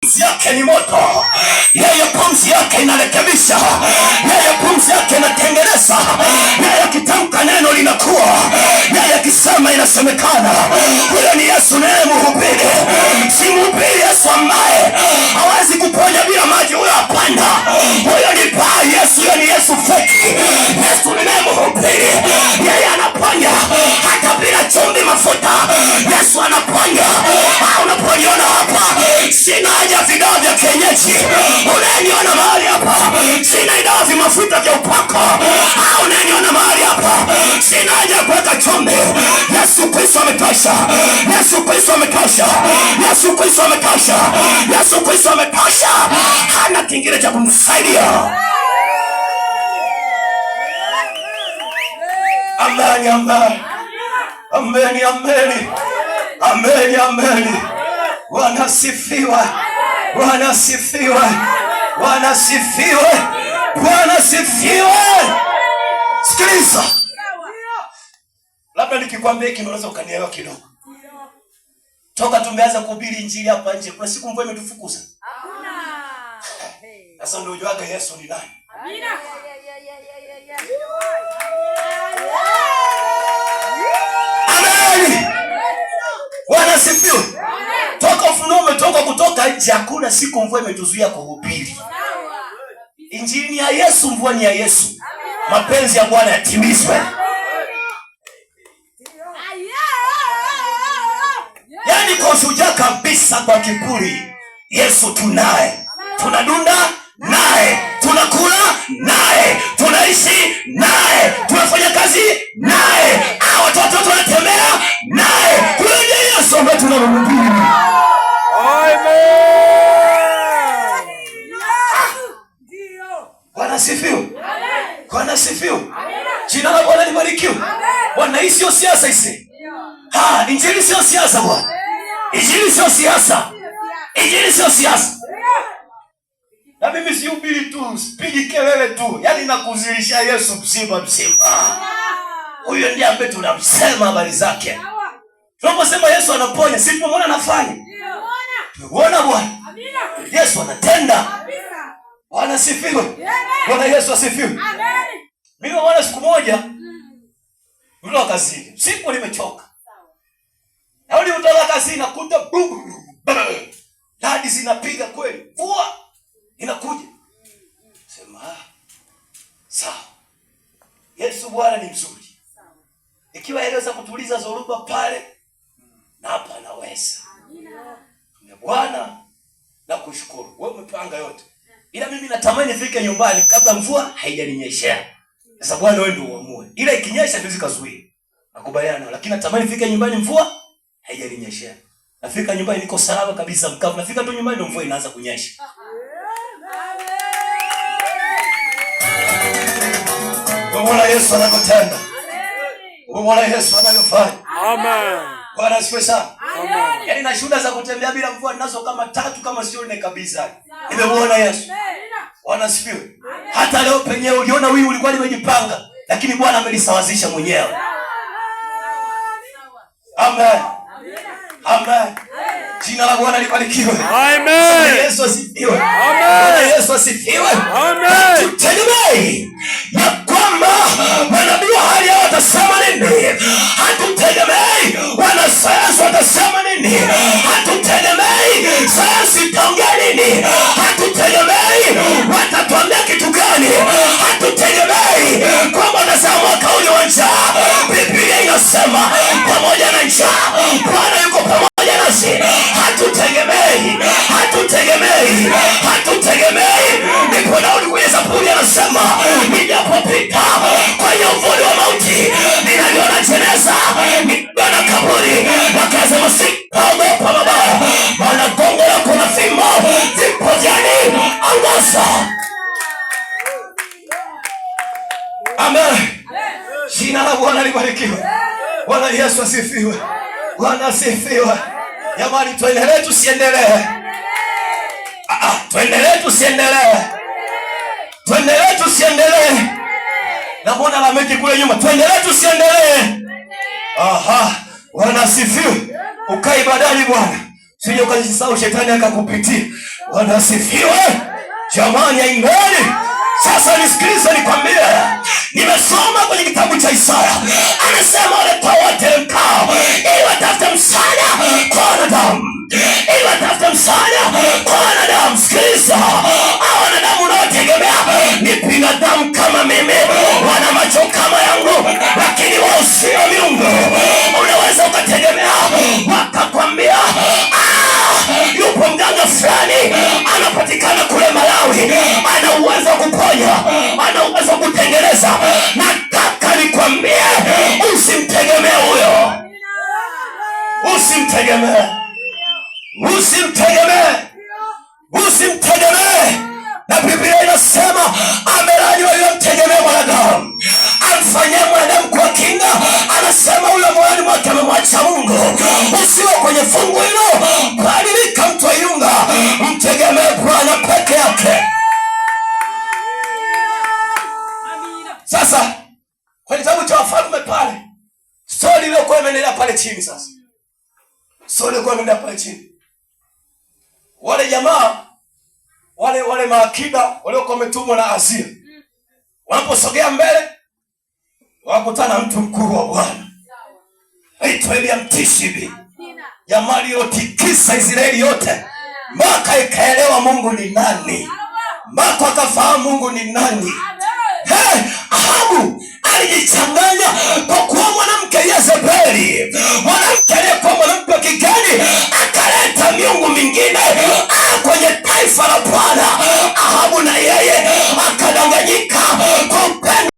Pumzi yake ni moto, yeye pumzi yake inarekebisha, yeye pumzi yake inatengeneza, yeye akitamka neno linakuwa, yeye akisema inasemekana. Huyo ni Yesu naye mhubiri, si mhubiri Yesu ambaye hawezi kuponya bila maji, huyo hapana. Huyo ni paa Yesu, huyo ni Yesu feki. Yesu ninaye mhubiri, yeye anaponya hata bila chumvi, mafuta. Yesu anaponya. Unaponiona hapa, sina haja ya vidawa vya kienyeji. Unayeniona mahali hapa, sina dawa vya mafuta vya upako. Unayeniona mahali hapa, sina haja ya kuweka chumvi. Yesu Kristo ametosha. Yesu Kristo ametosha. Yesu Kristo ametosha. Yesu Kristo ametosha. Hana kingine cha kumsaidia. Ameni, amen. Ameni, ameni. Ameni, ameni. Bwana sifiwe. Bwana sifiwe. Bwana sifiwe. Bwana sifiwe. Sikiliza. Labda nikikwambia hiki unaweza ukanielewa kidogo. Toka tumeanza kuhubiri injili hapa nje, kuna siku mvua imetufukuza? Hakuna. Sasa ndio ujuaga Yesu ni nani. Amina. Amen. Bwana sifiwe. Toka ufunuo umetoka kutoka nje, hakuna siku mvua imetuzuia kuhubiri. Injili ni ya Yesu, mvua ni ya Yesu. Mapenzi ya Bwana yatimizwe. Yaani kwa ushujaa kabisa, kwa kiburi, Yesu tunaye, tunadunda naye, tunakula naye, tunaishi naye, tunafanya kazi naye, watoto tunatembea naye. Huyo ndiye Yesu ambaye tunamhubiri. Amen. Bwana asifiwe. Bwana asifiwe. Jina la Bwana libarikiwe. Bwana, hii sio siasa hisi. Injili sio siasa bwana. Injili sio siasa. Injili sio siasa. Na mimi sihubiri tu, sipigi kelele tu. Yaani nakuzilisha Yesu mzima mzima. Huyo ndiye ambaye tunamsema habari zake. Tunaposema Yesu anaponya, si tumemwona anafanya. Tumemwona Bwana. Yesu anatenda. Bwana asifiwe. Bwana Yesu asifiwe. Mimi bwana, siku moja nilitoka kazini. Siku nimechoka. Na nilitoka kazini nakuta bum radi zinapiga kweli. Mvua inakuja. Sema sawa. Yesu Bwana ni mzuri. Ikiwa aliweza kutuliza zoruba pale, na hapa anaweza. Bwana nakushukuru. Wewe umepanga yote. Ila mimi natamani nifike nyumbani kabla mvua haijaninyeshea. Sasa Bwana wewe ndio uamue. Ila ikinyesha siwezi kazuia. Nakubaliana nao, lakini natamani nifike nyumbani mvua haijaninyeshea. Nafika nyumbani niko salama kabisa mkavu. Nafika tu nyumbani ndio mvua inaanza kunyesha. Umeona Yesu anavyotenda. Umeona Yesu anavyofanya. Amen. Bwana asifiwe sana. Amen. Yaani na shuhuda za kutembea bila mvua ninazo kama tatu kama sio nne kabisa. Nimemuona Yesu. Bwana asifiwe. Hata leo penyewe uliona wingu ulikuwa limejipanga, lakini Bwana amelisawazisha mwenyewe. Amen. Amen. Jina la Bwana libarikiwe. Amen. Yesu asifiwe. Amen. Bwana Yesu asifiwe. Amen. Tutegemei ya kwamba manabii wa hali yao watasema nini. Hatutegemei wanasayansi watasema nini. Hatutegemei sayansi itaongea nini. Hatutegemei watatuambia kitu gani. Hatutegemei kwamba watasema mwaka huu ni wa njaa. Biblia inasema pamoja na njaa Bwana yuko pamoja nasi. Hatutegemei, hatutegemei, hatutegemei. Ndipo Daudi kwenye Zaburi anasema, nijapopita kwenye uvuli wa mauti, ninaliona jeneza, ninaona kaburi, akasema sitaogopa mabaya, maana gongo lako na fimbo vipo vyani angoza. Amen. Jina la Bwana libarikiwe. Bwana Yesu asifiwe. Bwana asifiwe. Jamani, tuendelee tusiendelee? Tuendelee tusiendelee? Tuendelee tusiendelee? Namuona Lameki kule nyuma. Tuendelee tusiendelee? Aha, Bwana asifiwe. Ukae ibadani Bwana. Sije ukazisahau shetani akakupitia. Bwana asifiwe. Jamani, amen. Sasa nisikilize nikwambie, nimesoma kwenye kitabu cha Isaya, anasema wale wote mkao ili watafute msaada kwa wanadamu, ili watafute msaada kwa wanadamu. Sikiliza, hao wanadamu unaotegemea ni binadamu kama mimi, wana macho kama yangu, lakini wao sio miungu. Unaweza ukategemea wakakwambia, yupo mganga fulani anapatikana kule Malawi, ana uwezo wa kuponya, ana uwezo wa kutengeneza. Nataka nikwambie, usimtegemee huyo, usimtegemee, usimtegemee, usimtegemee. Na Biblia inasema amelaaniwa yule mtegemea mwanadamu, amfanyia mwanadamu kwa kinga. Anasema huyo moyoni mwake amemwacha Mungu. Usiwe kwenye fungu hilo, badilika, mtu wa Iunga, mtegemee Bwana peke yake. Sasa kwenye kitabu cha Wafalme pale, stori iliyokuwa imeendelea pale chini. Sasa stori iliyokuwa imeendelea pale chini, wale jamaa wale maakida waliokuwa wametumwa na Azia wanaposogea mbele, wakutana na mtu mkuu wa Bwana aitwa Eliya Mtishibi, jamaa aliyotikisa Israeli yote mpaka ikaelewa Mungu ni nani, mpaka akafahamu Mungu ni nani. Hey, Ahabu alijichanganya